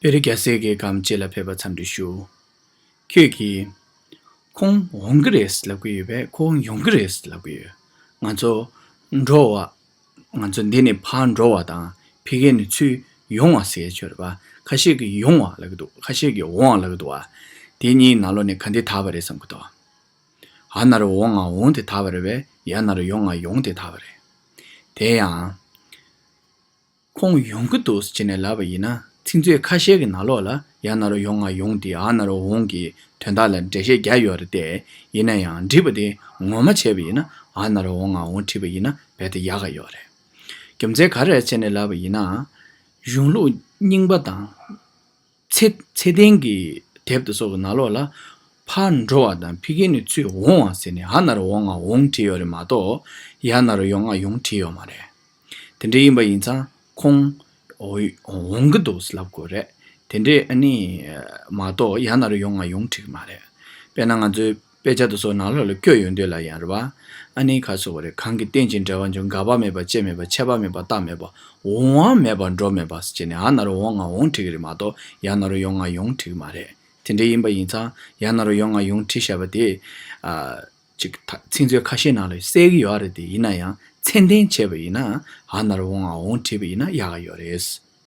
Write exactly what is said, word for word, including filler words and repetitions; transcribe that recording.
པེ་རི་རྒྱལ་སྲས་ཀྱི་སྒམ་བཅས་ལ་ཕེབས་པ་འཚམས་འདྲི་ཞུ། ཁྱོད་ཀྱིས་ཁོང་འོང་གི་རེད་ལབ་ཀྱི་ཡོད་པས། ཁོང་ཡོང་གི་རེད་ལབ་ཀྱི་ཡོད། ང་ཚོ་འགྲོ་བ། ང་ཚོ་འདི་ནས་ཕར་འགྲོ་བ་དང་ཕ་གི་ནས་ཚུར་ཡོང་བ་ཟེར་ཆོག་རེད་པ། ཁ་ཤས་ཀྱིས་ཡོང་བ་ལབ་ཀྱི་འདུག་ཁ་ཤས་ཀྱིས་འོང་བ་ལབ་ཀྱི་འདུག་བ། དེ་གཉིས་ནང་ལོགས་ནས་ག་འདི་དག་པ་རེད་བསམ་གྱི་འདུག་ཨ་ན་རོ་འོང་ང་འོང་དེ་དག་པ་རེད་པས། ཡ་ན་རོ་ཡོང་ང་ཡོང་དེ་དག་པ་རེད། དེ་ཡང་། ཁོང་ཡོང་གི་འདུག་ཟེར་ནས་ལབ་པ་ཡིན་ན། ཚིག་མཛོད་ཁ་ཤས་ཀྱི་ནང་ལོགས་ལ་ཡ་ན་རོ་ཡོང་ང་ཡོང་དེ་ཨ་ན་རོ་འོང་གི་དོན་དག་ལ་འགྲེལ་བཤད་རྒྱག་ཡོད་རེད་དེ། ཡིན་ན་ཡང་བྲིས་པ་དེ་ངོ་མ་བྱས་པ་ཡིན་ན། ཨ་ན་རོ་འོང་ང་འོང་བྲིས་པ་ཡིན་ན་རྦད་དེ་ཡག་ག་ཡོད་རེད། རྒྱུ་མཚན་ག་རེ་རེད་ཟེར་ནས་ལབ་པ་ཡིན་ན། གཞུང་ལུགས་རྙིང་པ་དང་། ཚད་ཚད་ལྡན་གྱི་དེབ་དེ་ཚོ་གི་ནང་ལོགས་ལ། ཕར་འགྲོ་བ་དང་ཕ་གི་ནས་ཚུར་འོང་བ་ཟེར་ནས་ཨ་ན་རོ་འོང་ང་འོང་བྲིས་ཡོད་རེད་མ་གཏོགས། ཡ་ན་རོ་ཡོང་ང་ཡོང་བྲིས་ཡོད་མ་རེད། དེ་འདྲ་ཡིན་པ་ཡིན་ཙང་ཁོང་འོ་འོང་གི་འདུག་ལབ་དགོས་རེད། དེ་འདྲས་ཨ་ནི་མ་གཏོགས་ཡ་ན་རོ་ཡོང་ང་ཡོང་བྲིས་ཀྱི་མ་རེད། དཔེར་ན་ང་ཚོའི་དཔེ་ཆ་དེ་ཚོ་ནང་ལོགས་ལ་བཀོད་ཡོང་དུས་ལ་ཡང་རེད་པ། ཨ་ནི་ཁ་སོ་བ་རེད། གང་གི་རྟེན་ཅིང་འབྲེལ་བར་འབྱུང་། འགག་པ་མེད་པ་སྐྱེ་མེད་པ་ཆད་པ་མེད་པ་རྟག་མེད་པ། འོང་བ་མེད་པ་འགྲོ་མེད་པ་ཟེར་ནས་ཨ་ན་རོ་འོང་ང་འོང་བྲིས་ཀྱི་རེད་མ་གཏོགས་ཡ་ན་རོ་ཡོང་ང་ཡོང་བྲིས་ཀྱི་མ་རེད། དེ་འདྲ་ཡིན་པ་ཡིན་ཙང་ཡ་ན་རོ་ཡོང་ང་ཡོང་བྲིས་བཞག་པ་དེ། ཨ། ཅིག་ད་ཚིག་མཛོད་ཁ་ཤས་ནང་ལ་གསལ་གྱི་ཡོད་རེད་དེ། ཡིན་ན་ཡང་ཚད་ལྡན་བྱས་པ་ཡིན་ན་ཨ་ན་རོ་འོང་ང་འོང་བྲིས་པ་ཡིན་ན་ཡག་ག་ཡོད་རེད།